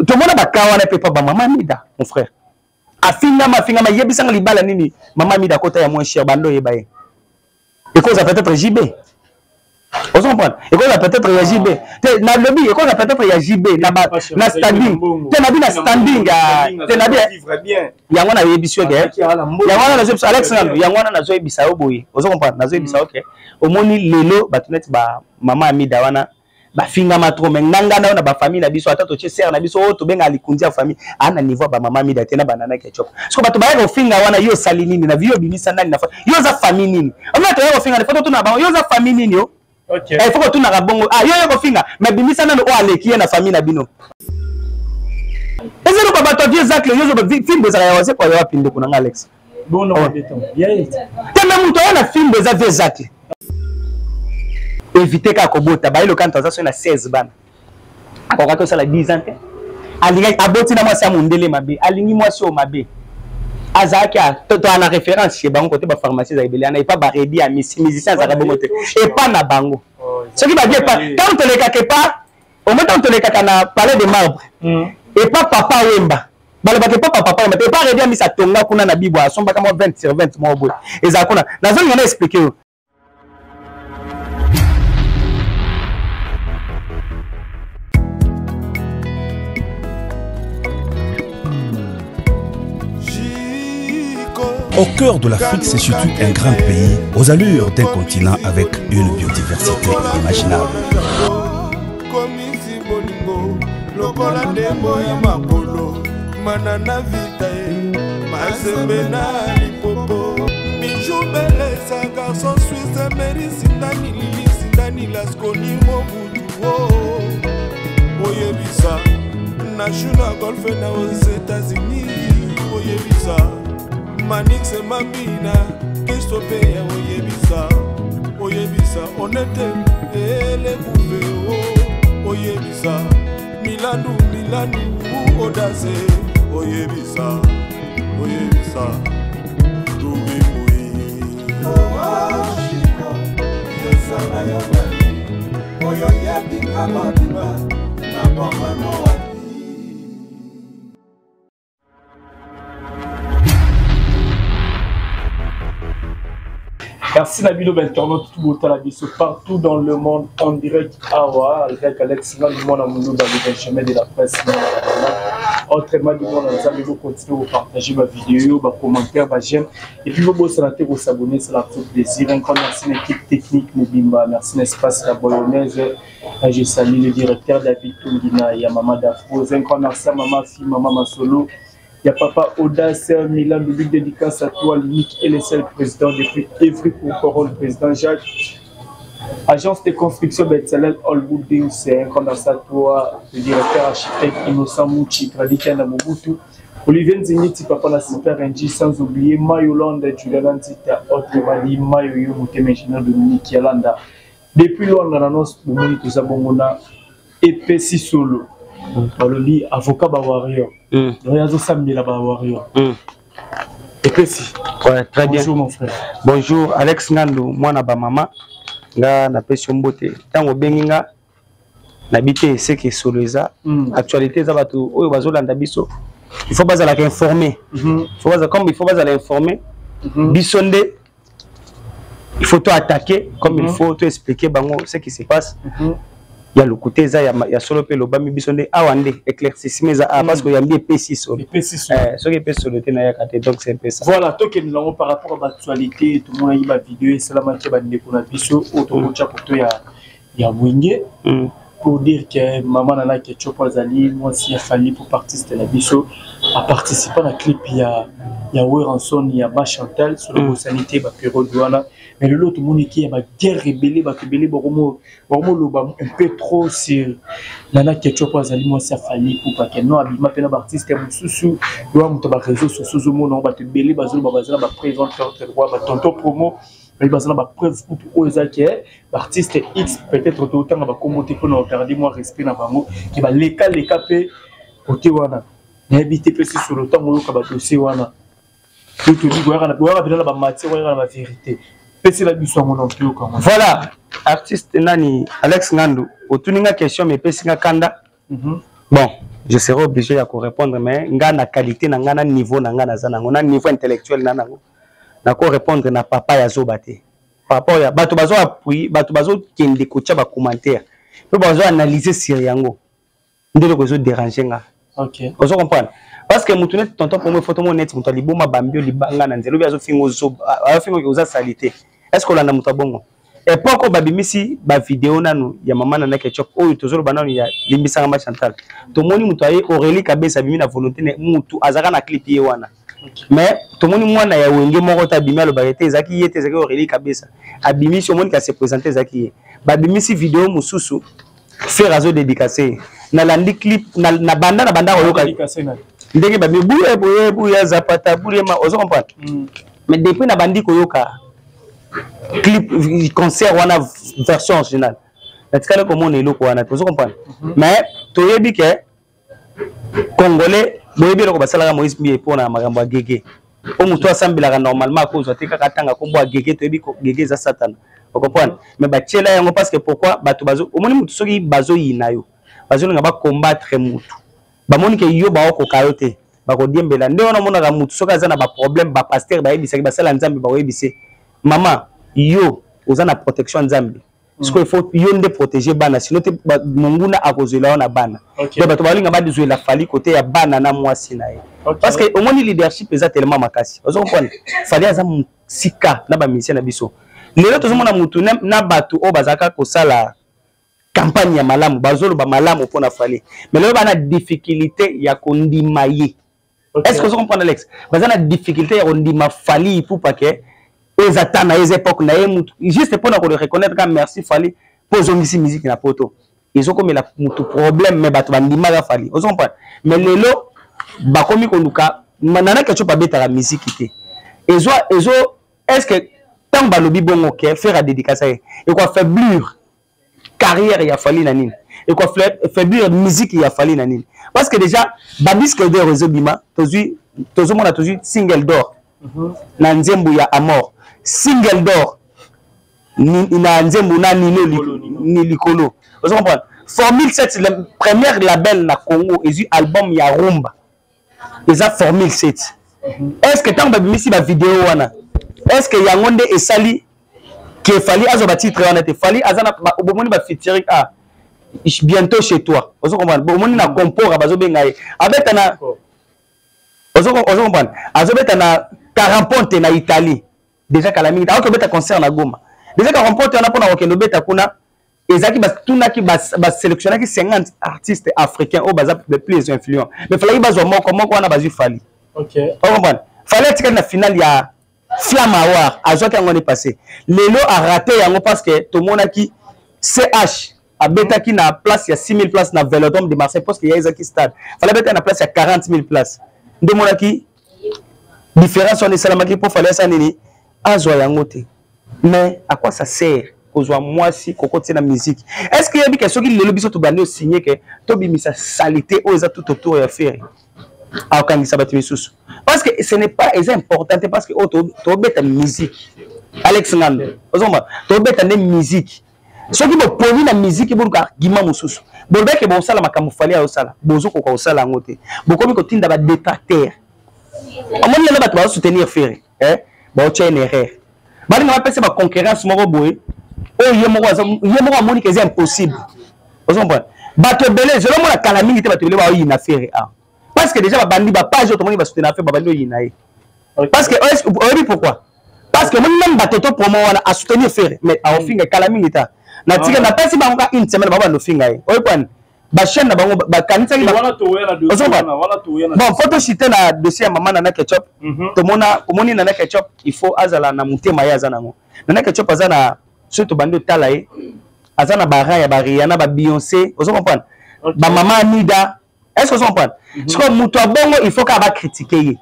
Tomona ba cas wana pe pa ba mama Mida, mon frère. Afingama, afingama, yebisanga libala nini mama Mida kota ya moins cher bando yeba ye. Ekoza peut-être JB. Ozo comprendre? Ekoza peut-être ya JB. Te na lobi ekoza peut-être ya JB na ba na standing. Te na bi na standing ya te na bi yango na yebisi yo ke yango wana nazo yebisa Alex Ngandu yango wana nazo yebisa yo boye. Ozo comprendre? Nazo yebisa yo ke omoni lelo bato neti ba mama Amida wana bafingama trop mais nga nga na yo na bafamille na biso ata totie sere na biso oyo tobengaka likunzi ya famille aa na niveau ya bamama Amida te na banana ketchup soko bato bayaka kofinga wana yo osali nini na vie obimisa nani na yo oza famille nini omona toyaka kofinga fo totuna bango yo oza famille nini o okay. Eh, fo kotunaka bongo ah, yo yo kofinga mais bimisa nano oyo aleki ye na famille na bino eza loba bato ya vie zacle yo fimbo ezalaka ya wazekwa ya wapi ndeko na nga Alex te me moto aya na fimbo eza vie zacle évite kaka kobota baye lokanto aza soki na 16 bana akokaki kosala 10 ans te alingaki aboti na mwasi ya mondele mabe alingi mwasi oyo mabe azalaki toa na référence chez bango kote bapharmacie eza ebele ana epa baredi ya misi musicien azalaka bongo te epa na bango oh, soki babi epa ntango tolekaka epa omoi ntango tolekaka na palais de marbre epa papa wemba balobaka epa papa wemba te epa redi amisi atonga kuna na bibwa asombaka mwa 20 sur 20 moko boye ezala kuna nazolinga na explike yo. Au cœur de l'Afrique se situe un grand pays aux allures d'un continent avec une biodiversité inimaginable. Lokola ndembo ya makolo manana vita ye mazembe na lipopo bijou belesa garçon suisse meri sindani lili sindani laskoni mobutu o oyebisa na juna golfe na aux États-Unis oyebisa manix mambina kristopeya oyebisa oyebisa onete elekuve o oyebisa milandu milandu odase oyebisa oyebisa tubimui oyo yebinga mobimba na bomano. Merci Nabilo internaute tout botala biso partout dans le monde en direct awa avec Alex Ngandu mwana muluba le Benjamin de la presse. Autrement dit mwana Nzambe bo continuer ko partager ba vidéo, ba commentaires, ba j'aime et puis bo bosana te ko s'abonner, ça fait plaisir. Un grand merci à l'équipe technique Mobimba, merci l'espace la Boyonnaise. Je salue le directeur David Tungina ya Mama Dafroze. Un grand merci à Mama Fi, Mama Masolo. Il y a Papa Audace, Milan, big dédicace à toi, l'unique et le seul président depuis Evry pour parole, président Jacques. Agence de construction Betsalel All Building, c'est un grand merci à toi, le directeur architecte Innocent Mouchi, Traditiana Mobutu, Olivier Nziniti, Papa la Super NG, sans oublier Mayolanda, Juliana Nzita, autrement dit Mayoyo, Moutem ingénieur Dominique Yalanda. Depuis Luanda na nos bomoni toza bongo na epesi solo. Balobi avocat ba warrior. Donc azosambela ba warrior. Epesi. Ouais, très bien. Bonjour mon frère. Bonjour Alex Ngandu, mwana ba mama. Nga napesi yo mbote. Ntango obengi nga nabi te eseke solo eza actualité eza bato oyo bazolanda biso il faut bazalaka informé. Faut bazala comme il faut bazala informé. Biso nde il faut to attaquer comme il faut to expliquer bango ce qui se passe. Ya lokuta eza ya solo mpe elobami biso nde awa nde éclaircissement eza awa parce que oyambi epesi solo. Epesi solo. Soki epesi solo te nayaka te, donc c'est un peu ça. Voilà, tokende nango par rapport à l'actualité tomonaki bavideo esalamaki ya bandeko na biso oyo tokotya koto ya Wenge pour dire que mama Nana Ketchup azali mwasi ya Fally pour artiste na biso aparticipa na clip ya Werrason ya Ba Chantal sur le sanité ba période wana. Mais lelo tomoniki ya ba guerre ebele, bato ebele bakomoloba un peu trop sur Nana Ketchup azali mwasi ya Fally pour parce que non abima pe na ba artiste ya mosusu yo moto ba réseaux sociaux ozomona bato ebele bazoloba baza na ba preuve entre droit ba tonton promo mais baza na ba preuve kutu oyo eza ke ba artiste X peut-être totanga ba kombo te mpona kogarder mwa respect na bango ke baleka leka pe kote wana nayebi te mpe sisolo ntango oyoka ba dossier wana to tobi koyaka na koyaka mpenza na ba matière koyaka na ba vérité pesela biso yango na toyoka yango. Voilà artiste nani Alex Ngandu otuni nga question mais epesi nga kanda. Bon. Je serai obligé ya korépondre, mais nga na qualité na nga, na niveau na nga naza nango, na niveau intellectuel na nango, nakorépondre na papa ya zoba te par rapport ya bato bazo appuyer, bato bazokende kotia bacommentaire mpe bazo analyser sur yango. Nde eloko ezodérange nga. Ozo comprendre? Parce que mutu neti tonton Promo, faut tomona neti moto aliboma, bambi libanga na nzela, obi azofinga, ozoba, azofinga oza sali te. Est ce que olanda moto abongo? Époque oyo babimisi bavideo nanu ya mama Nana Ketchup oyo tozoloba nanu ya limbisanga ma Chantal, tomoni moto aye, Aurélie Kabesa, abimi na volonté ne mutu azalaka na clip ye wana, mais tomoni mwana ya Wenge moko te abimi alobaka te ezalaki ye te, ezalaki Aurélie Kabesa. Abimisi, omoni ka se présente, ezalaki ye. Babimisi video mosusu, Ferre azodédicace ye. Nalandi clip na banda na banda koyoka ndenge babi buye buye buya zapata bulema, ozo comprendre? Mais depuis na bandi koyoka clip concert wana version originale, natikali komona eloko wana te, ozo comprendre? Mais toyebi ke Congolais, boyebi eloko basalaka Moïse Mbiye mpona makambo ya gege po moto asambelaka normalement akozwa te kaka atanga nkombo ya gege. Toyebi gege eza satana, ocomprendre? Mais batiela yango parce que pourquoi? Bato bazo, omoni motu soki bazoyina yo, bazolinga bacombattre motu, bamoni ke yo baokoka yo te, bakodiembela. Nde wana omonaka motu soki aza na baproblème, bapasteur bayebisaki, basala Nzambe bakoyebise: "Mama, yo oza na protection ya Nzambe, sikoyo il faut yo nde protéger bana, sinon te monguna akozwela yo na bana." Donc bato balinga bazwela Fally kote ya bana na mwasi na ye, parce que omoni leadership eza tellement makasi, ozo comprendre? Fally aza mosika na bamusicien na biso. Lelo tozomona mutu na bato oyo bazalaka kosala campagne ya malamu, bazoloba malamu mpona Fally, mais lelo bana difficulté ya kondima ye. Est ce que ozo comprendre, Alex? Baza na difficulté ya kondima Fally Ipupa ke oyo eza ta na ye, eza époque na ye. Mutu juste mpona kole reconnaître ka merci Fally mpo ozongisi musique na poto, ezokomela mutu problème. Mais bato bandimaka Fally, ozo comprendre? Mais lelo bakomi koluka Nana Ketchup abetaka musique te. Ezo ezo est ce que ntango balobi bongo ke Ferre adédicace ye, ekoaffaiblir carrière ya Fally na nini? Ekoaffaiblir musique ya Fally na nini? Parce que déjà badisque d'or ezobima, tozwi, tozomona, tozwi single d'or na nzembo ya Amor, single d'or na nzembo na Nino ni likolo, ozo comprendre? Formule 7, la première label na Congo ezwi album ya rumba, eza Formule 7. Est ce que ntango babimisi bavideo wana, est ce que yango nde esali ke Fally azwa batitre wana te? Fally aza na, bomoni bafeaturing, ah, bientôt chez toi, ozo comprendre? Bomoni na compora bazobenga ye abeta na, ozo comprendre, azobeta na Caramponte na Italie déjà kala mingi, aoki obeta concert na Goma déjà. Caramponte wana, mpona kokende obeta kuna, ezalaki batunaki, basélectionnaki 50 artistes africains oyo baza les plus influents, mais falaki bazwa moko moko wana, bazwi Fally. Ocomprendre? Fally atikali na finale ya Flamme Award, azwaki yango ane passé. Lelo arate yango parce que tomonaki CH abetaki na place ya 6000 place na Vélodrome de Marseille, parce que ya ezalaki stade, Fally abetaki na place ya 40 000 place. Nde omonaki différence wana esalamaki mpo Fally asala nini? Azwa yango te. Mais à quoi ça sert kozwa mwasi kokotia na musique? Est ce que yebi ke soki lelo biso tobandi osigne ke tobimisa salité oyo eza tout autour ya Ferre, akokangisa bato misusu? Parce que ce n'est pas, eza important te, parce que oyo tobeta musique, Alex Ngando, ozomba, tobeta nde musique. Soki boponi na musique, boluka argument mosusu. Bolobeke bosala makambo Fally ayosala, bozokoka kosala yango te, bokomi kotinda badétracteur. Omoni lelo bato bazosoutenir Ferre, eh? Baotya une erreur, balinga bapesa baconcurrence moko boye oyo ye moko amoni ke eza impossible, ozocomprendre? Bato ebele zelomona kala mingi te, bato ebele baoyina Ferre a parce que déjà babandi bapage oyo tomoni basoutenir Ferre, babandi oyina ye. Parce que oyebi pourquoi? Parce que omoni même bato to promo wana asoutenir Ferre, mais aofinga kala mingi ta natika, napesi bango ka une semaine, bango bandofinga ye. Oyo kwani bachaîne na bango bakanisaki. Bon, faut toshite na dossier ya mama Nana Ketchup. Tomona, omoni Nana Ketchup, il faut azala na motema ye aza nango. Nana Ketchup aza na, soki tobandi otala ye, aza na baran ya baRihanna, baBeyoncé, ozo comprendre, bamama Amida. Est ce que ozo comprendre? Sikoyo moto abongo, il faut kaka bacritique ye.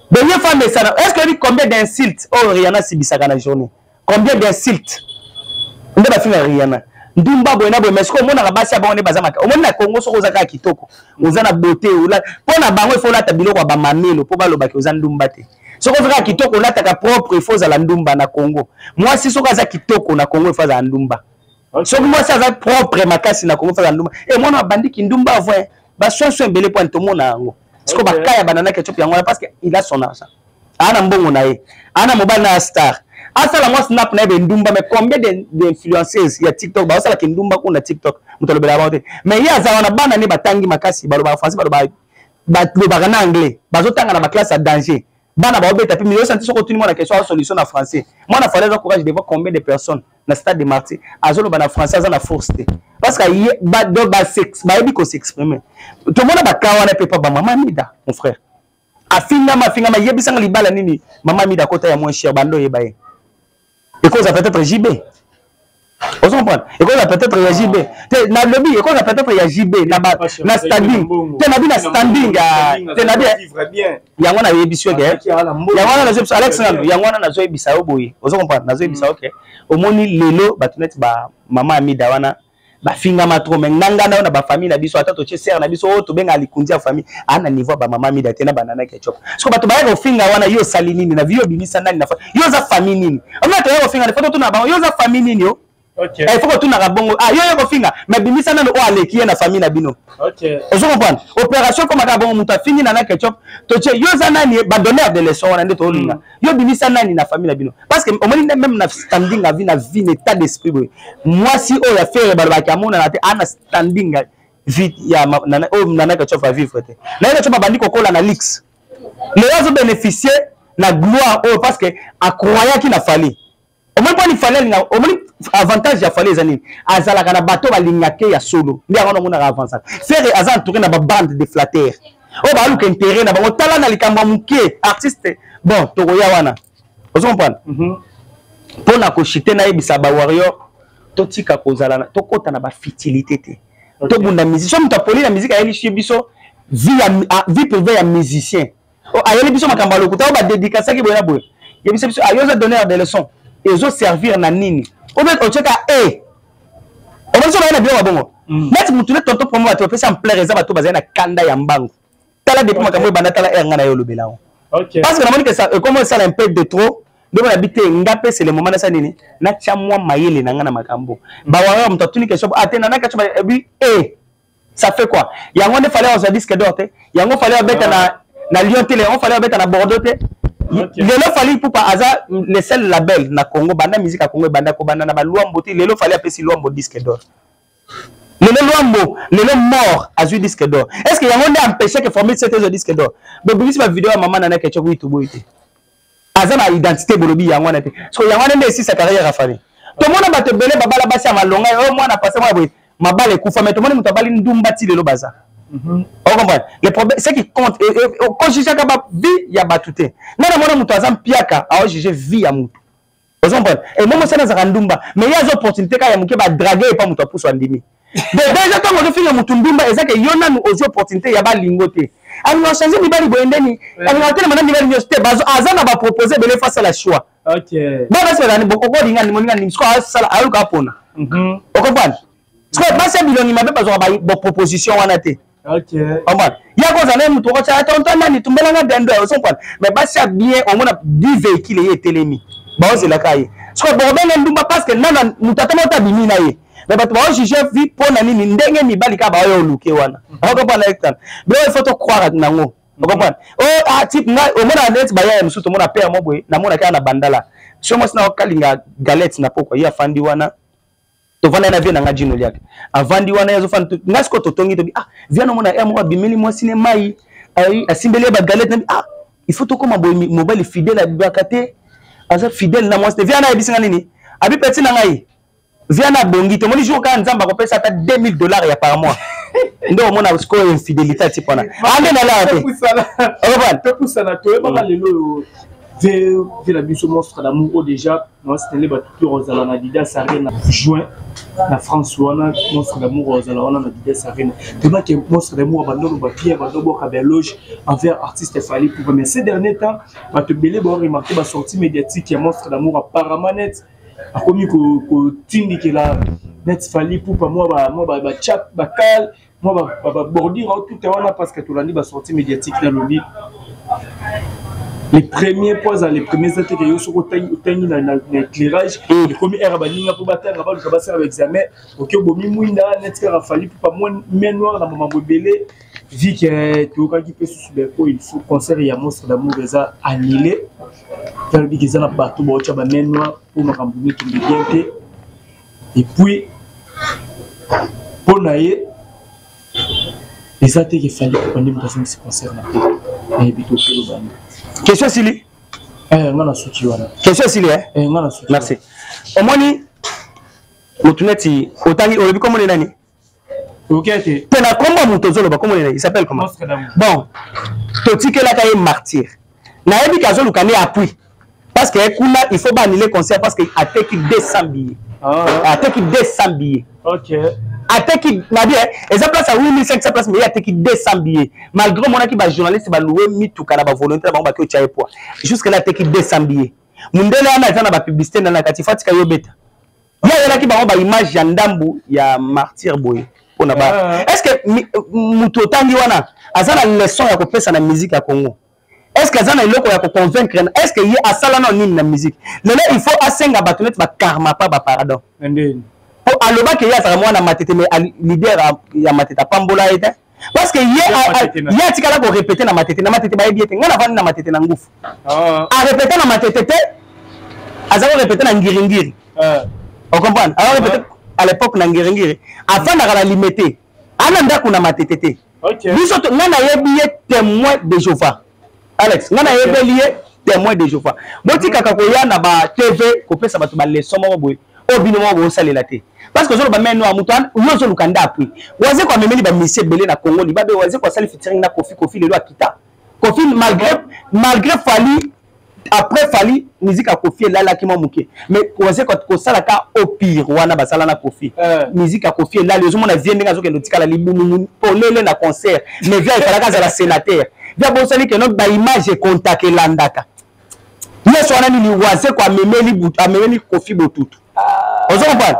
Donc ye femme esana, est ce que oyebi combien d'insultes oyo Rihanna asibisaka na journée? Combien d'insultes nde bafinga Rihanna, ndumba boye na boye? Mais sikoyo omonaka basi ya bango nde baza maka. Omoni na Congo, soki oza kaka kitoko, oza na beauté, mpo na bango ifo olata biloko ya bamamelo mpo balobaki oza ndumba te. Soki oza kaka kitoko, olataka propre, ifo ozala ndumba na Congo. Mwasi soki aza kitoko na Congo, ifo azala ndumba. Soki mwasi aza propre makasi na Congo, ifo azala ndumba. E mwana abandiki ndumba avoi. Basoin soin ebele mpo ani tomona yango. Sikoyo bakaya banana Ketchup yango wana parce que il a son argent, aa na mbongo na ye, aa na mobali na ya star, asala mwa snap na ye bendumba. Mais combien d'influenceuses ya TikTok baosalaka endumba kuna TikTok, moto alobelaka bango te? Mais ye aza wana, bana ne batangi makasi, balobaka français, balobaka na anglais, bazotanga na baclasse ya danger. Bana baobeta mpe milio santi. Soki otuni mwana question, aza solution na français. Mwana Fally aza courage devant combien de personnes na stade de Martyr, azoloba na français, aza na force te parce que ye bayebi kos'exprimer. Tomona baka wana mpe pa bamama Mida, mon frère. Afingama, afingama. Yebisanga libala nini mama Mida akota ya moins cher, bando oyeba ye? Ekozala peut-être JB, ozo comprendre? Ekozala peut-être ya JB te, nalobi ekozala peut-être ya JB na standing te, nabi na standing te, nabi yango. Nayebisi yo ke yango wana nazoyebisa Alex Ngandu, yango wana nazoyebisa yo boye, ozo comprendre? Nazoyebisa yo ke omoni lelo bato neti bamama Amida wana bafingama trop, mais nganga na yo na bafamille na biso, ata totie sere na biso oyo tobengaka likundi ya famille, aa na niveau ya bamama Mida te na banana Ketchup. Siko bato bayaka kofinga wana, yo osali nini na vie? Obimisa nani na yo? Oza famille nini? Omona, toyaka kofinga, faut totuna bango: yo oza famille nini? Yo, il faut kotunaka bongo. Ah, yo yo kofinga, mais bimisa nano oyo aleki ye na famille na bino. Ozo comprendre? Opération komaka bongo, moto afingi nana Ketchup, totie: yo oza nani? Badonneur de leçon wana nde tolinga. Yo bimisa nani na famille na bino? Parce que omoni nde même na standing ya vie, na vie, na état d'esprit boye, mwasi oyo ya Ferre balobaki amonana te, ana standing ya vie ya oyo nana Ketchup avivre te. Nana Ketchup abandi kokola na luxe, lelo azobénéficie na gloire oyo parce que acroyaki na Fally. Omoni mponi Fally alinga, omoni avantage ya Fally eza nini? Azalaka na bato balingake ya solo, nde yango namonaka avançaka. Ferre aza entouré na babande de flatter oyo baluka intérêt na bango. Tala na likambo ya moke, artiste, bon, tokoya wana, ozo comprendre? Mpo na koshite, nayebisa bawarrior totika kozala, tokɔta na bafutilité te, tobunda musique. So moto apoli na musique, ayeli biso vie ya vie privée ya musicien, ayeli biso makambo ya lokuta oyo badédicasaki boye na boye, yebisa biso ayo oza donneur de leçon, ezoservir na nini? Obe otieka e omoni so baye na biloko bongo neti mutu ne tonto promo, bato bapesi ampleur, eza bato bazali na kanda ya mbangu. Tala depuis makambo ebanda, tala ere ngai na ye olobela yango, parce que namoni ke ekomo esala un peu de trop. Nde mona bi te, nga mpe c'est le moment nasala nini, natya mwa mayele na nga na makambo bawaya. Moto atuni question ate nana question ebi e ça fait quoi? Yango nde Fally azwa disque d'or te, yango Fally abeta na Lyon te, yango Fally abeta na Bordeaux te. Lelo Fally Ipupa aza le seul label na Congo. Banda musique ya Congo ebanda, kobanda na balwambo te, lelo Fally apesi Lwambo disque d'or. Lelo Lwambo, lelo mort, azwi disque d'or. Est ce que yango nde empêche que Formule 7 ezwa disque d'or? Bobimisi bavideo ya mama nana Ketchup, oyi toboyi te, aza na identité, bolobi yango wana te. So yango wana nde esisa carrière ya Fally. Tomona bato ebele babala basi ya malonga oyo, mwana pase, mwana boye, mabala ekufa. Mais tomoni moto abali ndumba ti lelo baza. Ocomprendre? Le problème, ce qui compte, kojugeaka ba vie ya bato te. Nga namona moto aza mpiaka, aojuge vie ya moto, ozocomprendre? E mo mosala azalaka ndumba, mais ye aza opportunité kaka ya moke, badrague epa moto apuso, andimi. Donc déjà ntango ozofinga motu ndumba, eza ke yo nanu ozwi opportunité ya balingo te. Alinga ochange mibali boye ndeni, alinga otelema na mibali nyonso te, aza na bapropose ebele, faut asala choix. Bana basi bazali okolinga moninga ndimi, sikoyo asala ayoka apona, ocomprendre? Sikoyo basi ya bilongi mabe bazwaka baproposition wana te. Comprendre? Ya kozala ye motu okotya tonton nani tumbelanga dendo, ozocomprendre? Mais basi ya bien, omona du véhicule ye etelemi, baozelaka ye. Sikoyo bokobenga ndumba parce que nana moto ata moko abimi na ye, mais bato baojuge vie mpo na nini? Ndenge mibali kaka baoyo oluke wana, ocomprendre? Etana biloko, il faut tocroire nango, ocomprendre? O ah, type ngai omona neti bayaya mosusu, tomona père mo boye, namona kaka na bandala so mwasi na okalinga galette na pokwa, ye afandi wana, tovanda na vie na nga jino liaka, avandi wana, ye azofanda. Nga sikoyo totongi, tobi: ah, via nomona ye moko abimeli mwasi ne mai, asimbeli ye bagalette. Nabi: ah, il faut tokóma boye, mobali fidèle abibaka te, aza fidèle na mwasi te. Via na ayebisi nga nini? Abi peti na ngai, via na bongi, tomoni jour kaka Nzambe akopesa ata 2000 $ ya par mois, nde omona sikoyo infidélité ati mpona ande nalaka te. Topusana, toyebaka lelo oyo vie na biso Monstre d'amour oyo déjà naosinele bato to ozala na Adidas Arena juin na France wana. Monstre d'amour ozala wana na Adidas Arena. Toyebaki Monstre d'amour abandolo bapie bandoboka baéloge envers artiste Fally Ipupa, mais ces derniers temps bato ebele baoremarke basortie médiatique ya Monstre d'amour, apparemment net akomi kotindikela net Fally Ipupa mwa bachat bakal, mwa babordure otuta wana, parce que tolandi basortie médiatique. Nalobi les premiers points eza les premiers, eza teke yo soki otangi na éclairage, ekomi ere baninga mpo batanga, baluka basala baexamen, oki obomi mwinda neti kaka Fally Ipupa, main noire na makambo ebele. Vu que toyokaki mpe susu beko lisusu concert ya Monstre d'Amour eza annulé, talobi ke eza na bato baotya ba main noire mpo makambo mikende bien te. Et puis mpo na ye eza te ke Fally Ipupa nde moto azongisi concert na te, nayebi te okeloba nini. Question esili? Eh, nga na suki wana. Question esili, eh? Eh, nga na suki. Merci. Omoni motu neti otangi, olobi komoni nani? Ok te. Te, na kombo moto ozoloba, kombo nani? Il s'appelle comment? Bon, totikelaka ye martyr. Nayebi ke azoluka nde appui parce que kuna il faut baannuler concert parce que ateki 200 billets. Ah. Ateki 200 billets. Ok. Ateki na bien eza place ya 8500 place, mais ye ateki 200 billets malgré omonaki bajournaliste baloue mituka na bavolontaire bango baki otya ye poids. Jusque là ateki 200 billets. Mundele wana eza na bapublicité na na kati, fa tika yo beta. Ye ayelaki bango baimage ya ndambu ya martyr boye mpona ba Ah. Est ce que moto otangi wana aza na leçon ya kopesa na musique ya Congo? Est ce que aza na eloko ya koconvaincre? Est ce que ye asala nao nini na musique? Lelo il faut asenga bato neti bakarma pa bapardon. Ndeni? Po alobaki ye azalaka mwana Matete, mais leader ya Matete apambola ye te parce que ye Ya Matete ye atikala korépéter na Matete. Na Matete bayebi ye te. Ngai navandi na Matete na ngufu. Ah. Arépéter na Matete te, aza korépéter na Ngiringiri. Ah. Ocomprendre? Aza korépéter à l'époque na Ngiringiri, afandaka na Limete, ana ndako na Matete te. Ok. Biso ngai nayebi ye témoin de Jehova. Alex, ngai nayebeli ye témoin de Jehova. Botikaka koya na ba TV kopesa bato baleson moko boye oyo bino moko bosalela te, parce que ozoloba main noire, moto yo ozoluka nde appui. Wazeko amemeli bamisie ebele na Congo libabe. Wazeko asali featuring na Kofi. Kofi lelo akita. Kofi, malgré Fally, après Fally musique ya Kofi elalaki mwa moke, mais Wazeko kosalaka au pire wana basala na Kofi, musique ya Kofi elali. Ozomona vie ndenge azokende otikala libumu polele na concert, mais vie efalaka azala sénateur. Vie abosani keno baimage ekontaka, elandaka nyonso wana. Nini? Wazeko amemeli Kofi botutu. Ozo comprendre?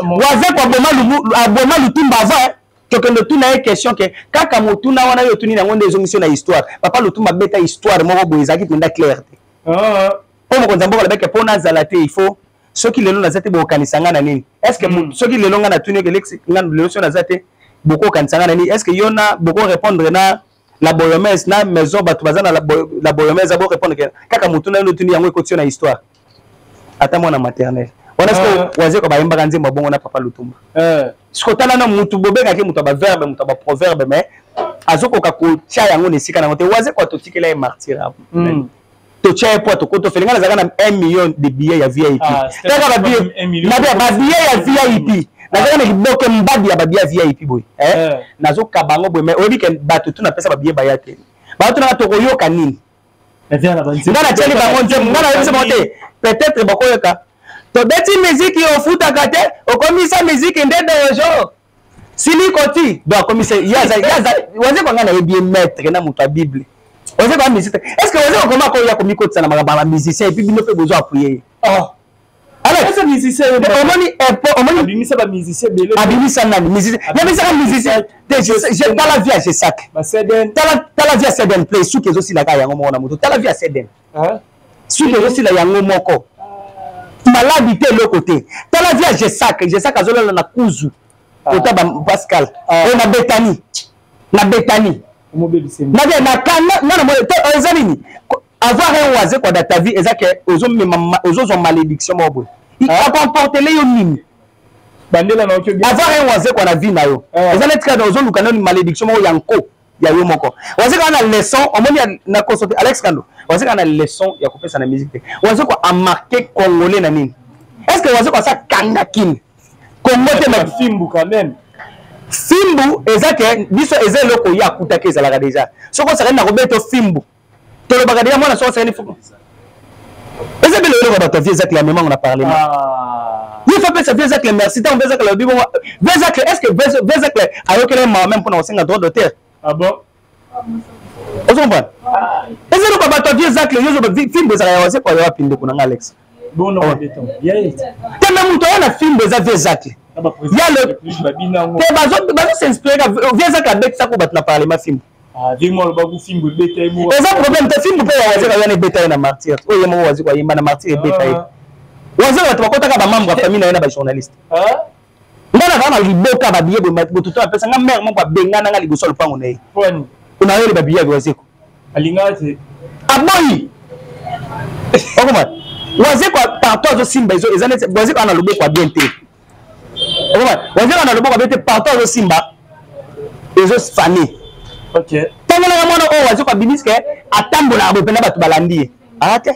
Wazeko aboma Lutumba avant, eh? Tokende tuna ye question ke kaka motuna wana yo otuni yango nde ezongisi yo na histoire. Papa Lutumba abeta histoire moko boye ezalaki mpenza claire te. Ah. Mpo mokonzi ya mboka alobaki mpo nazala te, il faut soki lelo naza te, bokokanisa nga na nini? Est ce que soki lelo nga natuni yo Alex, nga lelo soki naza te, bokokanisa nga na nini? Est ce que yo na boko répondre na la boyomese na maison, bato baza na la boyomese, bo répondre ke kaka motuna yo otuni yango ekoti yo na histoire, ata mwana maternelle wana? Ah. Siko Wazeko bayembaka nzembo ya bongo na papa Lutumba. Siko tala na mutu bobengaki moto ya baverbe, moto ya baproverbe, mais azokoka kotia yango na esika nango te. Wazeko atotikela ye martyr. Totia ye po atokota ofele. Ngai nazalaka na 1 million de billets ya VIP. Ah, c'était Kaka pas babillet 1 million. na babillet ya VIP, nazalaka na liboke mbadi ya babillet ya VIP boye, eh? Nazokaba yango boye, mais oyebi ke bato tu napesa babillet baya te. Bato tokoyoka nini? Nga Nga natieli bango nzembo, nga nayebisi bango te, peut-être bakoyoka tobeti miziki ofutaka te, okomisa miziki nde dojo sili koti. Donc akomisa ye Wazeko. Nga nayebi ye maître na moto ya Bible. Wazeko ya musicien, est ce que Wazeko koma koya komikotisa na makambo ya bamusicien? Et puis bino mpe bozo appuyer ye. Oh. Alex, Eza musicien ye. Omoni omoni Abimisa bamusicien ebele. Abimisa nani musicien? Nabisaka musicien te. Tala vie ya Gesak. Baseden. Tala vie ya Seden Play, suki ezosilaka yango moko na moto. Tala vie ya Seden, Hein? Suki ezosila yango moko, maladi te, eloko te. Tala vie ya Gesak. Gesak azolala na kuzu kota ba Pascal. Ah. Oyo na Betani, na Betani. Omobebise. Na bien na kanga nga na moni te. Eza nini? Avoir un Wazekwa dans ta vie eza ke ozomema ozozwa malédiction moko boye. Akomportele yo nini? Bandela na oki. Avoir un Wazekwa na vie na yo Ah. eza neti kaka ozoluka nani malédiction moko ya nko ya yo moko. Wazekwa na leçon omoni na koso te. Alex Kando, Wazekwa na leçon ya kopesa na musique te. Wazekwa amarqué Congolais na nini? Est ce que Wazekwa asa kanga kini Congo te? Fimbu quand même. Fimbu eza ke biso eza eloko ye akutaki ezalaka déjà. Soki osakani na kobeta fimbu, tolobaka deja mwana soki osakani fimbu eza bele eloko ya bato ya vie Ezacle amemango na parlement. Ah. Ye fa pesa vie Ezacle merci. Ntango vie Ezacle alobi bongo, vie Ezacle, est ce que vie Ezacle ayokela ye mawa même mpona kosenga droit d'auteur? Ah bon? Ozo comprendre? Eza eloko ya bato ya vie Ezacle. Yo ozoba fimbu ezalaka ya Wazekwa ya wapi, ndeko na nga Alex? Bon, non, beton. Ya ye. Te, me moto aya na fimbu eza vie Ezacle. Na ba président. Ya le- Babina yango. Te, bazo s'inspire ka vie Ezacle abetisako bato na parlement fimbu. Ah, vie mo aloba fimbu ebeta ye moko. Eza problème te. Fimbu mpe ya Wazekwa wana ebeta ye na martyr. Oyo ye moko Wazekwa ayemba na martyr ebeta ye. Ah. Wazekwa, bato bakotaka bamembre ya famille na ye na bajournaliste. Ah. Nga nazala na liboka babiye boye, botuto apesa nga, mare moko abengana nga liboso ya lopango na ye. Nayeli babiye ya Wazeko. Alingaka te. Aboyi. Okoma Wazeko partout azosimba, eza neti Wazeko ana loboko ya bien te. Okoma Wazeko ana loboko ya bien te, partout azosimba ezofane. Ntango mwana oyo Wazeko abimisi ke atambolaka boye mpenza, bato balandi ye aa te.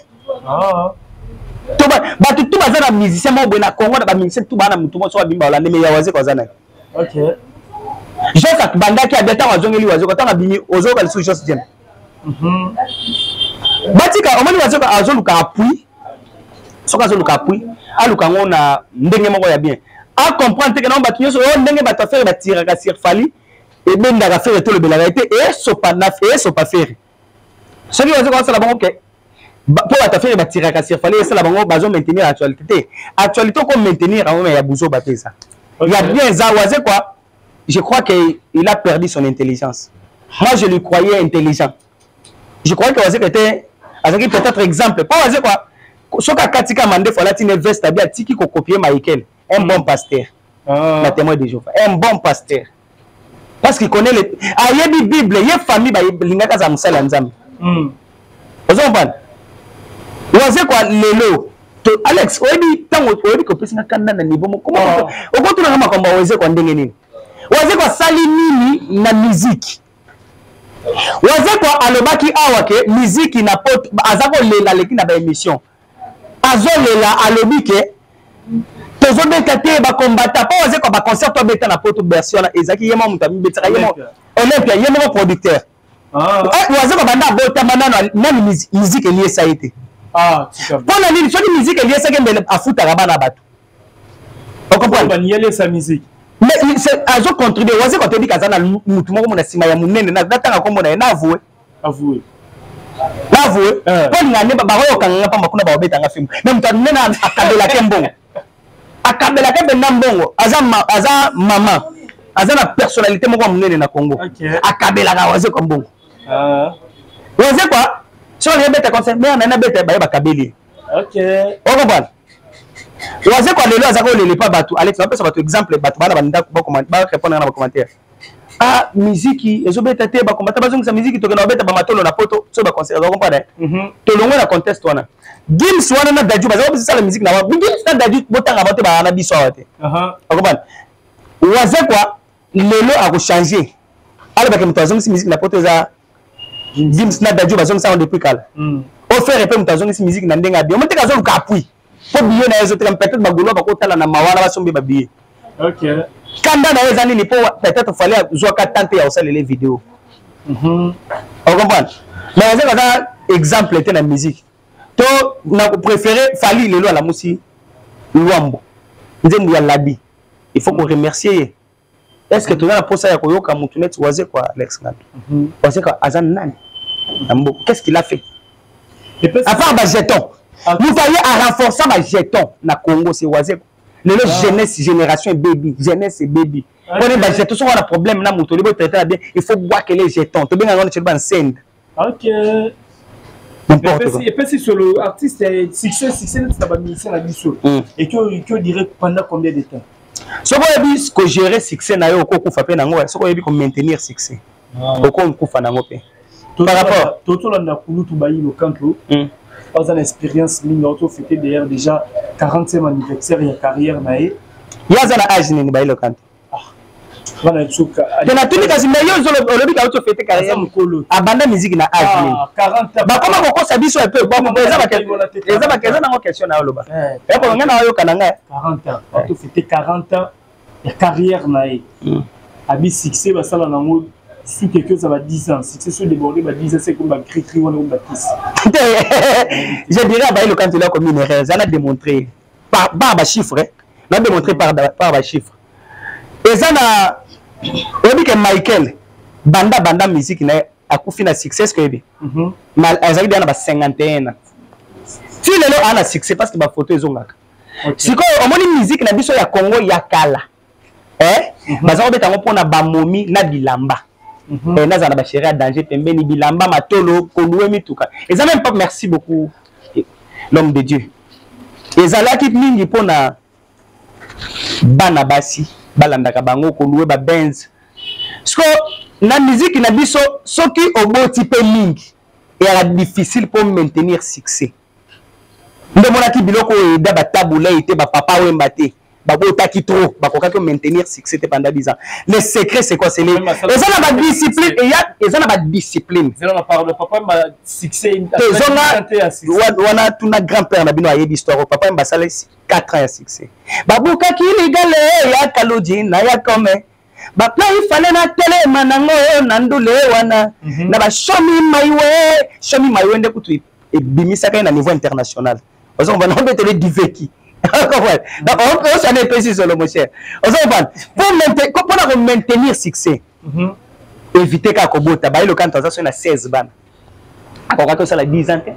Bato tu baza na musicien moko boye na Congo, na bamusicien tu baa na motu moko soki abimi balandi, mais ya Wazeko aza na ye. Jos abandaki abia, ntango azongeli Wazeko, ntango abimi ozoyoka lisusu Jos Jem. Batika, omoni Wazeko azoluka appui. Soki azoluka appui, aluka yango na ndenge moko ya bien, acomprendre te ke nango bato nyonso oyo ndenge bato afere batiraka sur Fally, ebendaka Ferre, tolobelaka ye te, esopa na esopa Ferre. Soki Wazeko asala bango ke mpo bato afere batiraka sur Fally, esala bango bazo maintenir actualité te. Actualité oko maintenir yango, mais ya buzoba te, eza ya bien, eza Wazekwa. Je crois que il a perdu son intelligence. Moi, je lui croyais intelligent. Je croyais que Wazekwa était azalaki peut-être exemple mpo Wazekwa soki akatika mandefu, alati ne veste, abi atiki kokopie Michael, un bon pasteur na Témoin de Jéhovah, un bon pasteur, parce qu'il connaît le ayebi Bible. Ye famille balingaka aza mosali ya Nzambe. Ozo comprendre? Wazekwa lelo to Alex, oyebi ntango oyebi kopesinga kanda na niveau moko, okotunanga makambo ya Wazekwa ndenge nini, Wazekwa asali nini na musique. Wazekwa alobaki awa ke miziki na poto aza kolela, aleki na baémission, azolela, alobi ke tozobeta te, bakombata mpo Wazekwa baconcert to abeta na poto, Bercy wana ezalaki ye moko moto amibetaka ye moko, Olympia ye moko producteur. Wazekwa banda abotama nano nani musique eliesa ye te. Mpo na nini? Soki musique eliesaki, mbele afutaka bana bato. Ocomprendre? Mais azo contribue. Wazekwa toyebi aza na mutu moko na nsima ya monene, natanga nkombo na ye, na avoue. Avoué. Na avoue mpo alinga nde bakoyokanga pamba kuna, bakobetanga fimbo, mais moto anene akabelake mbongo, akabelaka mpenza mbongo, aza mama, aza na personnalité moko ya monene na Congo, akabelaka Wazekwa mbongo. Wazekwa soki alingi abeta concert, mais nani abeta, baye bakabeli ye. Ocomprendre? Wazekwa lelo aza kolela epa bato. Alex, bapesa bato exemple, bato bana bandako barépondre na bacommentaire: ah, miziki ezobeta te, bakombata bazongisa miziki, tokenda babeta bamatolo na poto so baconcert. Oza comprendre? Tolongwe na conteste wana. Gims wana na Dadju baza kobisala miziki na bango. Gims na Dadju botanga bango te, baa na biso awa te. Ocomprendre? Wazekwa lelo akochange, alobaki moto azongisi miziki na poto eza Gims na Dadju, bazongisa yango depuis kala. Ofere mpe moto azongisi miziki na ndenge abi omo teke, azoluka appui mpo billet na ye ezoteka. Peut-être bagaulois bakotala na mawa wana, basombi babillet. Kanda na ye eza nini? Mpo peut-être Fally azwaka temps te ya kosalela video. Ocomprendre? Mais aza aza exemple te na musique. To na préféré Fally lelo alamusi Lwambo, nzembo ya Labi, il faut qu'on remercier ye. Est ce que toza na posa ya koyoka motu neti Wazekwa? Alex Ngando, Wazekwa aza nani na mboka? Qu'est ce qu'il a fait à part bajeton? Moto aye arenforça bajeton na Congo, c'est Wazekwa. Lelo jeunesse, génération ebebi, jeunesse ebebi mpona bajeton. Soki wana problème na moto, olibo traité na bien, il faut bwakele jeton, tobengaka wana celo bansende. N'importe quoi. Epesi solo artiste succès, succès neti na bamusicien na biso eki odire pendant combien de temps? Soki oyebi kogérer succès na yo, okokufa mpe nango. Soki oyebi komaintenir succès, okokufa nango mpe. Par rapport totolanda kulutu Bayilo Kanto, aza na expérience mingi, autofete d'ailleurs déjà 40e anniversaire ya carrière na ye. Ye aza na age nini, Bayilo Kanto? Bana suka. Te, natuni kasi, mais yo olobi ka otofete carrière. Mokolo. Abanda musique na age nini? 40. Bakoma kokosa biso epe eza nango question na oloba epo ngai na oyoka na ngai. 40 ans, atofete 40 ans ya carrière na ye. Abi succès basala nango suki eki oza ba 10 ans, succès so débordé ba 10 ans, c'est comme ba cri-cri wana, comme bakisi. Je dirais abayi lokanti eloko une erreur eza na démontrer par bachiffre, na démontrer par bachiffre. Eza na oyebi ke Michael banda banda musique na ye, akufi na succès ce oyebi azalaki deya na ba 51 ans, ti lelo aa na succès parce que bafoto ezongaka. Sikoyo omoni musique na biso ya Congo ya kala, eh? Baza kobeta yango mpona bamomi na bilamba. Nazala na bachéri ya danger pembeni, bilamba, matolo, kolue mituka, eza même pas. Merci beaucoup, l'homme de Dieu. Ezalaki mingi mpona bana basi. Balandaka bango kolouer ba Benz. Siko na musique na biso soki oboti pe mingi eyaka difficile pour maintenir succès. Nde omonaki biloko oyo eda ba Tabu Ley te, ba Papa Wemba te, babotaki trop, bakokaki maintenir succès te pendant 10 ans. Le secret, c'est quoi? C'est les eza na ba discipline, eya eza na ba discipline. Zela na parle papa ma succès tozonga wana tuna grand-père na bino ayebi histoire. Papa Wemba asala 4 ans ya succès. Babukaki ligale ya Kaludji na ya Kome. Bapla ifale na telema nango na ndule wana na ba Shomi Maiwe. Shomi Maiwe nde kutu ebimisaka ye na niveau international. Ozo comprendre? Obetele diveki. Donc, osana epesi solo, mon cher. Ozo comprendre? Pour na ko maintenir succès, éviter kaka kobota. Baye lokanto aza soki na 16 bana. Akokaki kosala 10 ans te.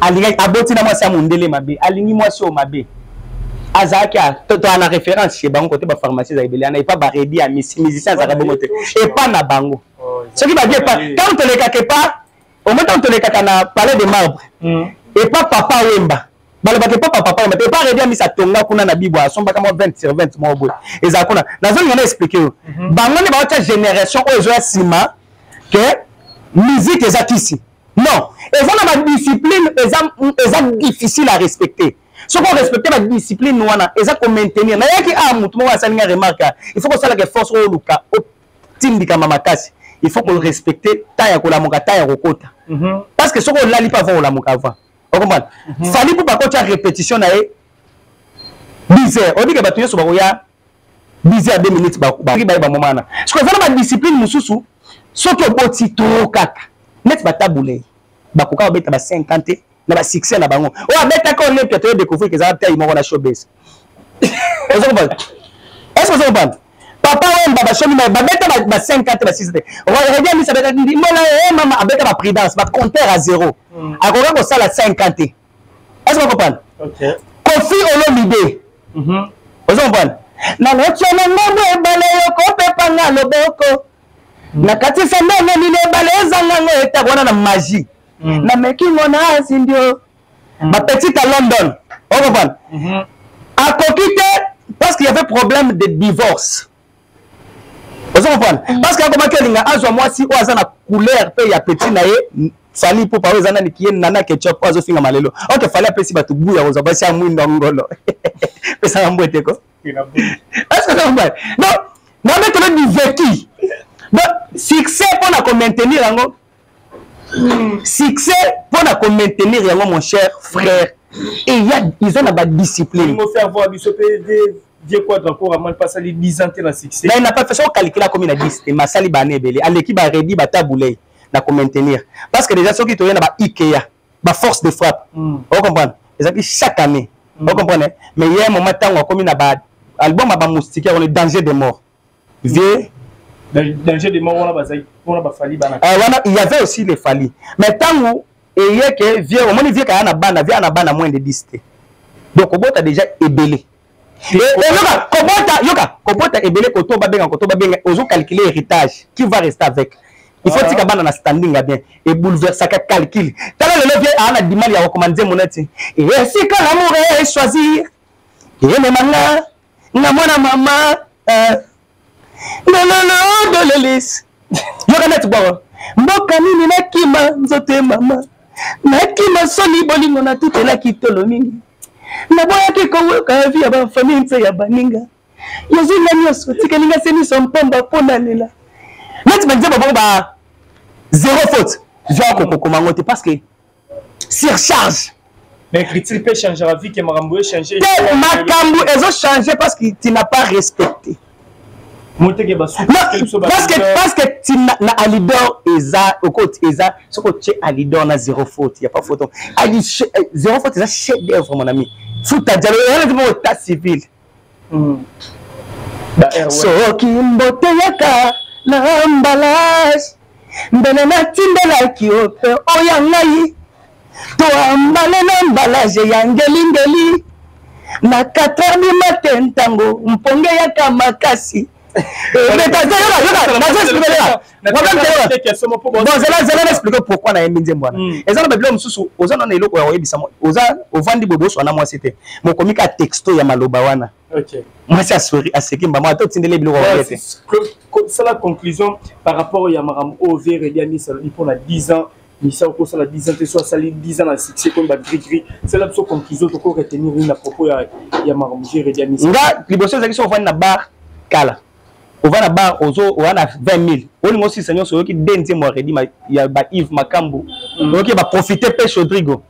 Alingaki aboti na mwasi ya mondele mabe, alingi mwasi oyo mabe. Azalaki to na référence chez bango côté ba pharmacie za ebele ana epa ba redi ya misi musicien azalaka bongo te. Epa na bango. Soki ba bien pa tant tolekaka epa au moins tant tolekaka na palais de marbre. Epa papa Wemba. Balobaka epa papa Wemba te, epa redi ya misi atonga kuna na bibwa asombaka mwa 20 sur 20 moko boye. Ezala kuna. Nazolinga na expliquer yo. Bango nde baotia génération oyo ezoya nsima que musique eza kisi. Non, eza na ba discipline, eza difficile à respecter. Soki o respecter ba discipline wana, eza ko maintenir. Nayaki a mutu moko asali nga remarque, il faut kosalaka force oyo oluka otindikama makasi. Il faut ko respecter temps ya kolamuka, temps ya kokota. Parce que soki olali pa avant olamuka avant. O comprendre? Fally pour bakotia répétition na ye 10 heures. Odike bato nyonso bakoya 10 heures 2 minutes ba ba moment wana. Soki eza na ba discipline mosusu, soki oboti trop kaka neti batabule bakoka babeta ba 50 na ba succès na bango. Oyo abetaka Olympia toyo découvrir que ezala taille moko na showbiz. Ozo comprendre? Est-ce que ozo comprendre? Papa Wemba ba shomi ba babeta ba 50 ba 6 te. Reddy Amisi abeta ndimbola eh mama abeta ba prudence ba compteur à zéro. Akoka kosala 50 te. Est-ce que vous comprenez? Okay. Koffi Olomide. Ozo comprendre? Na lotio na ngambo ebale yo kopepa nga loboko. Na kati sa ndenge nini ebale ezanga ngo eta wana na magie. Na meki ngo na azindio. Ba petite à London. Ozo comprendre? Akoki te parce qu'il y avait problème de divorce. Ozo comprendre? Parce que akomaki olinga azwa mwasi oyo aza na couleur pe ya petit na ye. Fally Ipupa oyo eza nani ki ye Nana Ketchup oyo azofinga malelo. Ok, Fally apesi bato goût ya kozwa basi ya mwindo ngolo. Pesaka mbwete ko. Est-ce que ça va? Non, non mais tu du vécu. Donc succès pour na ko maintenir yango. Succès pour na ko maintenir yango, mon cher frère. Et il y a ils ont la discipline. Il faut faire voir biso pe Dieu quoi encore à moi pas sali 10 ans na succès. Mais il n'a pas fait ça calculer comme il a 10 et masali ba nebele. Aleki ba ready ba taboulé na ko maintenir parce que déjà ceux qui toyena ba Ikea ba force de frappe. On comprend? Ezaki chaque année. On comprend? Mais il y a un moment tango comme na ba album ba moustiquaire on est danger de mort. Vieux danger de mort wana bazali wana ba Fally bana. Wana il y avait aussi les Fally. Mais tango eye que vieux au moins vieux ka na bana vieux na bana moins de 10 te. Donc obota déjà ebelé. Et yoka kobota yoka kobota ebelé koto ba benga koto ba benga ozo calculer héritage qui va rester avec. Il faut tika bana na standing bien et bouleverser ka calcul. Tala le vieux a na dimal ya recommander moneti. Et si ka l'amour est choisir. Et manga na mwana mama lololo dolelis. Yoka net boro. Mboka nini nakima nzote mama. Nakima soni bolingo na tutelaki tolo mingi. Naboyaki koyoka vie ya ba famille nse ya baninga. Yozinga nyonso tikeli nga se miso mpamba mpo nalela. Neti banzembo bango ba zéro faute. Zwa kokokoma ngo te parce que surcharge. Mais critique peut changer la vie que makambo changer. Te makambo ezo changer parce que tu n'as pas respecté. Moteke basu. Non, parce que tu na, na Alidor eza okot eza soko tu Alidor na zéro faute, y a pas photo. Ali zéro faute eza chef d'œuvre mon ami. Fouta dialo yana tipo état civil. Ba air Soki mbote yaka na emballage mbele natindelaki yo pe oya ngai to ambale na emballage ya ngelingeli na 4 heures du matin ntango mponge yaka makasi. Zela, zela na explique pourquoi nayembi nzembo wana. Eza na babiloko mosusu, oza nana eloko ya koyebisa, oza ovandi boye, boswana mwasi te, mokomi ka texto ya maloba wana, mwasi asori, aseki mbama, ata otindeli biloko ya te. Sala conclusion par rapport ya makambo oyo vieux Reddy Amisi alobi mpona 10 ans. Misa okosala 10 ans te, so asali 10 ans na succès komi ba gris gris. Sala biso conclusion, toko retenir nini na propos ya makambo vieux Reddy Amisi? Nga liboso ezalaki, so ofandi na bar kala, ova na bar, ozo oza na 20 000, olingo osisa nyonso, oyoki de nzembo ya Reddy, ya ba Yves Makambu, oyoki baprofite mpe Chodrigo,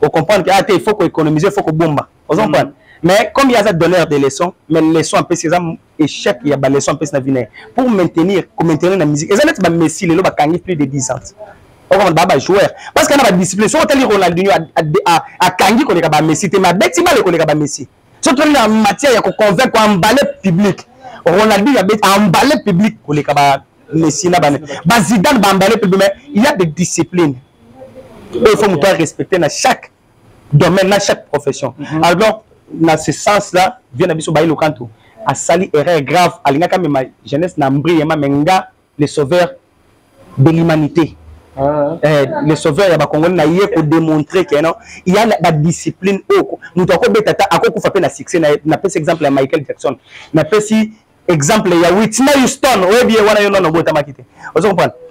ocomprendre ke ate il faut koéconomiser, il faut kobomba, ozo comprendre. Mais comme il y a donneur de leçons, mais leçon apesi eza échec ya baleçon apesi na vie na ye pour maintenir, komaintenir na musique. Eza neti bamessi lelo bakangi plus de 10 ans, okomona baa bajoueur parce que na badiscipline. Soki otali Ronaldinho, akangi koleka bamessi te, mais abeti bale koleka bamessi. Soki toli na matière ya koconvaincre, koemballe public, Ronaldinho abeti, emballe public koleka ba Messi na bane bazidane, baemballe public. Mais il y a des disciplines oyo il faut moto arespecter na chaque domaine, na chaque profession. Alors, na ce sens là vieux na biso Bayi Lokanto asali erreur grave. Alingaki amema jeunesse na mbriema, mais nga le sauveur de l'humanité, le sauveur ya bakongoli, na ye kodémontrer ke non, il y a badiscipline oyo moto akobeta ta akokufa mpe na succès. Napesi exemple ya Michael Jackson, napesi exemple ya Whitney Houston. Oyebi ye wana, yo nano obotamaki te, ozo comprendre te.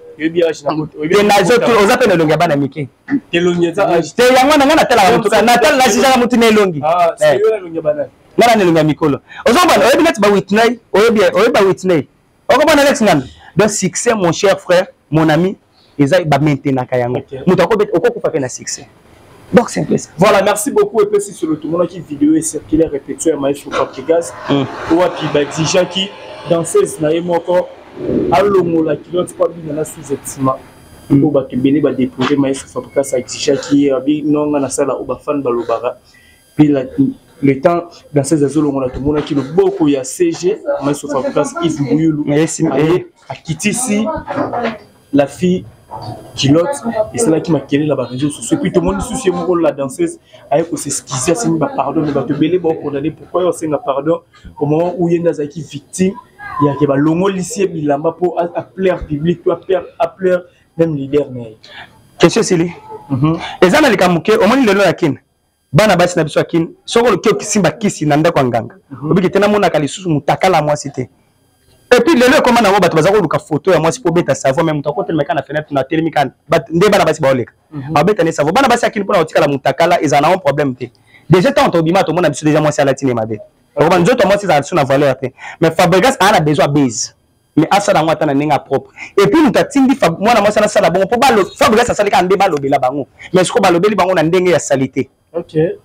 Oza mpe na elongi ya bana mike te, yango wana ngai natalaka motu, nasisaka motu na elongi. Ngai na elongi ya mikolo, ozo comprendre. Oyebi neti ba Whitney, oyebi ba Whitney, okomona Alex Ngando. Donc succès, mon cher frère, mon ami, eza bamaintenaka yango. Moto okokufa mpe na succès, donc c'est un peu ça. Voilà, merci beaucoup. Epesi sur le tomonaki vidéo ecirculaire, répétition ya maestro Fabregas, wapi baexigeaki danseuse na ye moko alongola culotte mpo abina na sous-vêtement, oyo bato ebele badéplore. Maestro Fabregas aexigeaki ye, abi nonga nasala oyo bafan balobaka. Mpe le temps danseuse azolongola, tomonaki loboko ya CG maestro Fabregas Yves Mbuyulu akitisi la fille culotte, esalaki makelele na baréseau sociaux. Puis tomoni susu ye moko la danseuse aye kos'excuser, asengi bapardon, mais bato ebele baokondane pourquoi ye osenga pardon au moment où ye nde azalaki victime yake balongolisi ye bilamba mpo aplaire public to aplaire même leader na ye. Question esili. Eza na likambo ke omoni lelo ya Kine, bana basi na biso ya Kine, soki oloki okisimba kisi na ndako ya nganga, obiki te, namonaka lisusu motakala mwasi te. Et puis lelo ekoma nango, bato baza koluka photo ya mwasi mpo obeta savon, mais moto akotelema kaka na fenêtre na atelemi kaka nde bana basi baoleka, babeta ne savon. Bana basi ya Kini, mpona kotikala motakala ezala nango problème te. Déjà ntango tobima, tomona biso déjà mwasi alati ne mabe, okoba nzoto ya mwasi ezala biso na valeur te. Mais Fabregas aa na besoin ya base, mais asala yango ata na ndenge ya propre. Et puis moto atindi mwana mwasi anasala bongo mpo Fabregas asali kaka nde balobela bango, mais sikoyo balobeli bango na ndenge ya saleté.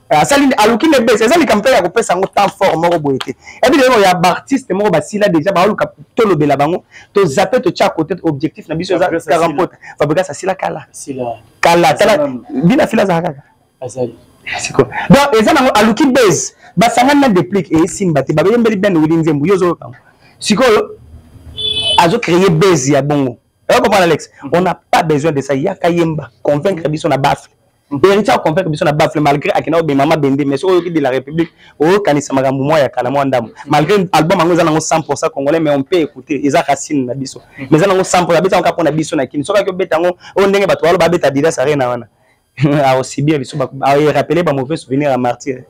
Asali, aluki nde bese. Eza likambo mpe ya kopesa yango temps fort moko boye te. Ebi lelo ya baartiste moko basila déjà, baoluka tolobela bango, tozape, totya côté. Objectif na biso eza karampota. Fabregas asila kala kala, tala bina fila azala kaka siko. Donc eza nango aluki base, basangani na Déplique, esimba te, babeyembeli Ben Wili nzembo, yo ozoyoka yango sikoyo, azocréer base ya bongo. Comprendre Alex, on n'a pas besoin de ça. Yaka yemba, convaincre biso na baffle. Héritier aconvaincre biso na baffle, malgré akenda obema mabende. Mais soki oyoki de la République, oyokanisa makambo mwa ya kala mwa ndambo. Malgré album yango eza nango 100 congolais, mais on peut écouter, eza racine na biso, mais eza nango 100, abeta yango kaka mpona biso na Kini. Soki aki obeta yango oyo ndenge bato walo babeta Adidas Arena wana, aosibir biso, aerappeler bamauvais souvenir ya martyr.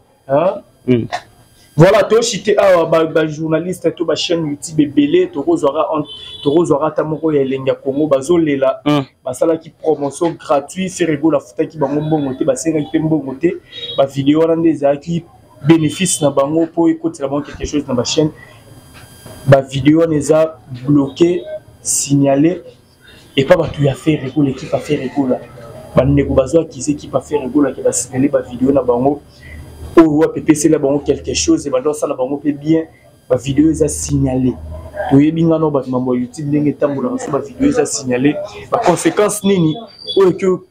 Voilà, toshite awa bajournaliste to bachaîne YouTube ebele, tokozwaka ata moko ya Elengi ya Congo, bazolela. Basalaki promotion gratuit, Ferre Gola afutaki bango mbongo te, basengaki mpe mbongo te. Bavideo wana nde ezalaki bénéfice na bango mpo ekotela bango quelque chose na bachaîne. Bavideo wana eza bloqué, signalé epa bato ya Ferre Gola, équipe ya Ferre Gola. Bandeko bazwaki équipe ya Ferre Gola ke basignale bavideo na bango oyo wapi epesela bango quelque chose, ebanda osala bango mpe bien. Bavideo eza signalé, toyebi ngano bato mambo ya YouTube ndenge etambolaka. So bavideo eza signalé, baconséquence nini oyo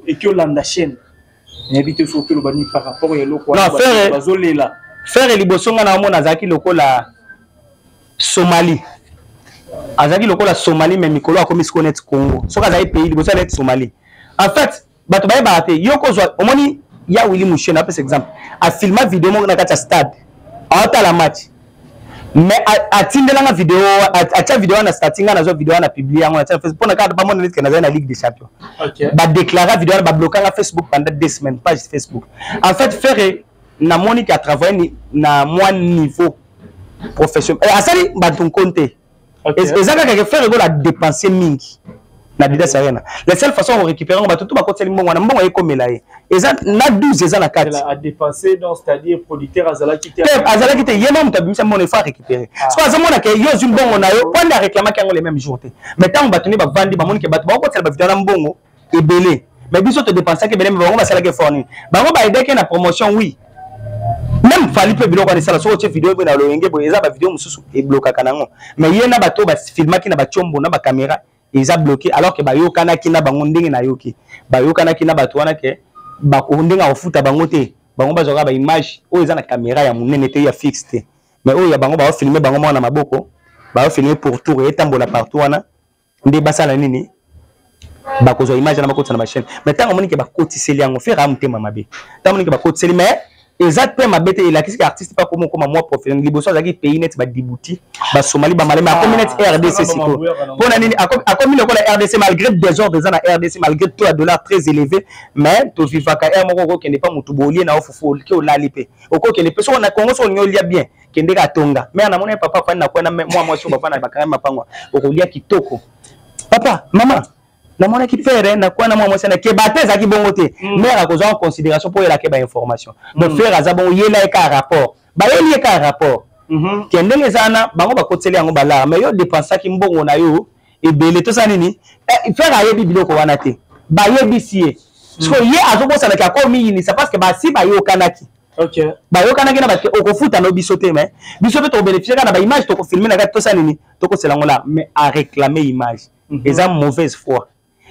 eki olanda chaîne? Nayebi te soki oloba nini par rapport ya eloko bazolela. Ferre, liboso nga na omona azalaki lokola Somalie, azalaki lokola Somalie, mais mikolo akomi sikoyo neti Congo. Soki azalaki pays liboso, neti Somalie. En fait bato bayebaka te, yo kozwa omoni ya Willi Musheni, apesa exemple, afilma video moko na kati ya stade, aotala match. Mais atindelanga video, atia video wana statut, nga nazwa video wana, publie yango, natia Facebook mpona kaka bamona neti ke nazali na Ligue des Champions. Badéclara video wana, bablokanga Facebook pendant 2 semaines, page Facebook. En fait, Ferre, namoni ke atravaille na mwa niveau professionnel, asali bato nkon te. Eza kaka ke Ferre Gola dépense mingi na Adidas Arena. La seule façon korécupérer yango, bato to bakotiseli mbongo wana, mbongo ekomela ye, eza na 12, eza na kati. Adépenser, donc c'est-à-dire producteur azalaki te? Te, azalaki te. Ye ma moto abimisa mbongo, il faut récupérer. Soki azomona ke yo ozwi mbongo na yo, po nde aréclamaki yango le même jour te. Mais ntango bato nde bavandi, bamoni ke bato bakokotisela bavideo na mbongo ebele, mais biso todépensaki ebele, mais bango basalaki effort nini? Bango baaidaki na promotion, oui. Même Fally mpe, biloko wana esala, soki otie video boye na loyenge boye, eza bavideo mosusu eblokaka nango. Mais ye na bato bafilmaki na batiombo na bacaméra, eza bloqué, alors que bayokanaki na bango. Ndenge nayoki, bayokanaki na bato wana ke ndenge akofuta bango te, bango bazwaka baimage oyo eza na caméra ya monene te, ya fixe te, mais oyo ya bango baofilme bango moko na maboko, baofilme pour tour etambola partout wana. Nde basala nini? Bakozwa image wana, bakotisa na bachaîne. Mais ntango omoni ke bakotiseli yango, Ferre ya motema mabe, ntango omoni ke bakotiseli, mais eza mpe mabe te. Elakisi ke artiste mpe akoma okoma mwa professionnel. Liboso azalaki pays neti badibuti, basomali, bamaleme, akomi neti RDC sikoyo. Mpona nini akomi lokola RDC? Malgré désordre eza na RDC, malgré taux ya dollar très élevé, mais tovivaka aire moko. Okokende mpa motu, bolie na yo fufu, oke olali mpe okokende mpe. Soko na Congo, soko olingi olia bien, kende ka tonga. Mais namoni papa afandi na kwena, mwa mwasi oyo bafanda, bakanga mapango, okolia kitoko. Papa, mama, namonaki pere na kwana, mwa mwasi na keba te, ezalaki bongo te. Mare akozwa en considération mpo oyelaki bainformation. Donc Ferre aza bongo, yela ye kaka rapport, bayeli ye kaka rapport ke ndenge eza wana, bango bakotiseli yango balara. Mais yo dépensaki mbongo na yo ebele, tosala nini? Ferre ayebi biloko wana te, bayebisi ye. Siko ye azobosanaki, akomiyinisa, parce que basi bayokanaki. Bayokanaki na bato, okofuta no biso te, mais biso mpe tokobénéficie kaka na baimage tokofilme na kati. Tosala nini? Tokosela yango la, mais aréclame image, eza mauvaise foi.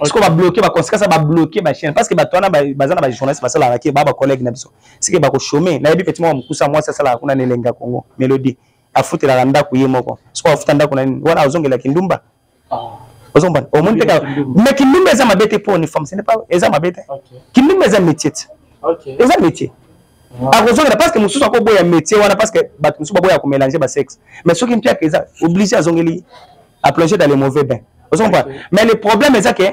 Siko babloke, baconséquence, babloke bachaîne, parce que bato wana baza na bajournaliste, basalaka ke baa bacollègue na biso, sike bakochome. Nayebi petit moko mokusa, mwasi asalaka kuna na Elengi ya Congo, Mélodie, afutelaka ndako ye moko. Siko afuta ndako na nini wana? Azongelaki ndumba. Ozombana, omoni te? Mais kindumba eza mabe te mpo uniforme, ce n'est pas, eza mabe te. Kindumba eza métier te, eza métier. Akozongela parce que mosusu akoboya métier wana, parce que bato mosusu baboya komélange basexe. Mais soki mpiaka eza obligé, azongeli, aplonger dans les mauvais bains, ozocomprendre? Mais le problème eza ke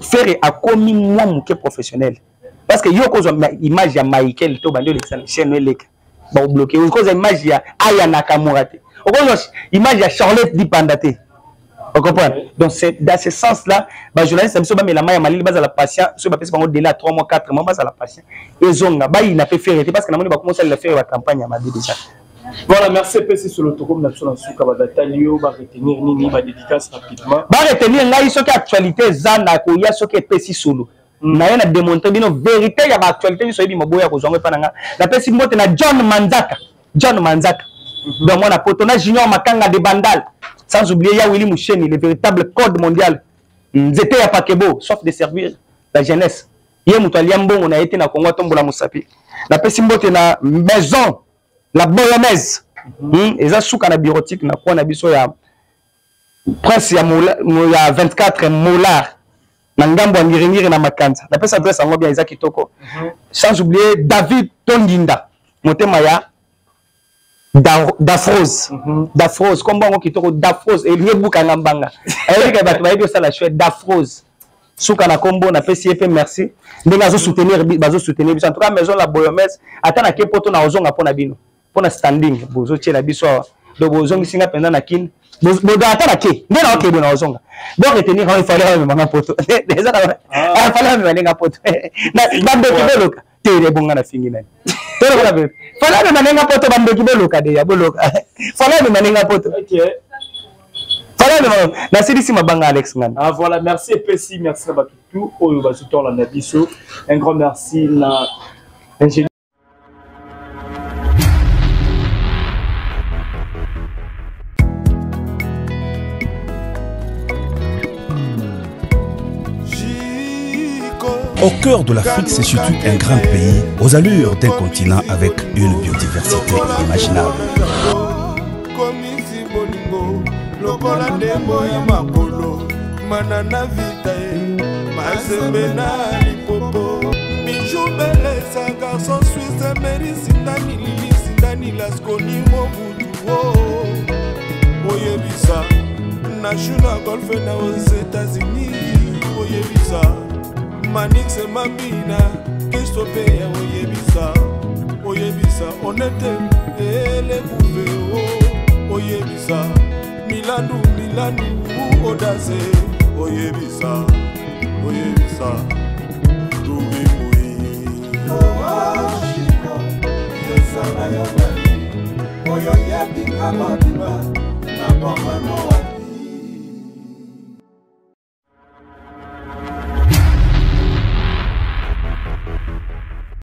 Ferre akomi mwa moke professionnel, parce que yo okozwa image ya Michael to bandi olekisa na chaîne, eleka, bakobloke. Okozwa image ya Aya Nakamura te, okozwa image ya Charlotte Dipanda te, ocomprendre? Donc c'est dans ce sens là bajournaliste na biso bamela mai ya malili, bazala patient. Soki bapesi bango délai ya 3 mois, 4 mois, bazala patient, ezonga. Bayina mpe Ferre te, parce que namoni bakoma osalela Ferre bacampagne ya mabe déjà. Voilà, merci. Epesi solo, tokomi na biso na suka. Badatali yo, baretenir nini? Badédicace rapidement. Baretenir ngai, soki actualité eza na koya, soki epesi solo na ye na démontre bino vérité ya baactualité nyonso, oyebi moboya kozwa ngo epa na nga. Napesi mbote na John Manzaka, John Manzaka, donc mwana poto, na Junior Makanga de Bandal, sans oublier ya Willy Musheni, le véritable code mondial, nzete ya pakebo, sauf de servir la jeunesse. Ye moto alia mbongo na ye te na Kongo, atombola mosapi. Napesi mbote na maison la Bolonaise, eza suka na bureautique na coin na biso ya Prince ya 24 Molar, na ngambo ya Ngiringiri na Makanza. Napesa adresse yango bien, eza kitoko. Sans oublier David Tonginda, motema ya Dafrose. Dafrose, kombo yango kitoko, Dafrose, elingi ebukanga mbanga, ayebika bato bayebi osala chouette. Dafrose, suka na kombo, napesi ye mpe merci ndenge azosoutenir, bazosoutenir biso. En tout cas, maison la Boyomese, ata na ke poto, na ozonga mpo na bino, mpo na standing bozotiela biso awa. Donc bozongisi nga mpenza na Kine, bodo ata na ke nde na okende na ozonga. Bo retenir il fallait amemanga poto, fallait amema ndenge poto. Bandoki boloka te, ebonga na fingi nani? Tolokola fallait amema ndenge poto. Bandoki boloka deya, boloka, fallait amema ndenge poto, fallait amema. Nasilisi mabanga, Alex Ngani. Ah voilà, merci epesi, merci na bato tout oyo bazotolanda biso. Un grand merci na ingénieur. Au cœur de l'Afrique se situe un grand pays aux allures d'un continent avec une biodiversité inimaginable. Komisi bolingo lokola ndembo ya makolo, mana na vita ye Mazembe na Lipopo, Bijou Belesa, garçon suisse, Meri Sindani, Lili Sindani, Lasconi Mobutu, oh. Oyebisa National Golf na aux États-Unis, oyebisa Manix Mabina Christophe, oyebisa, oyebisa Onete Elekuve, oyebisa Milandu Milandu Odase, oyebisa, oyebisa Rubi Mui. Oashiko yosala yo nani oyo yebinga mobimba na bomano.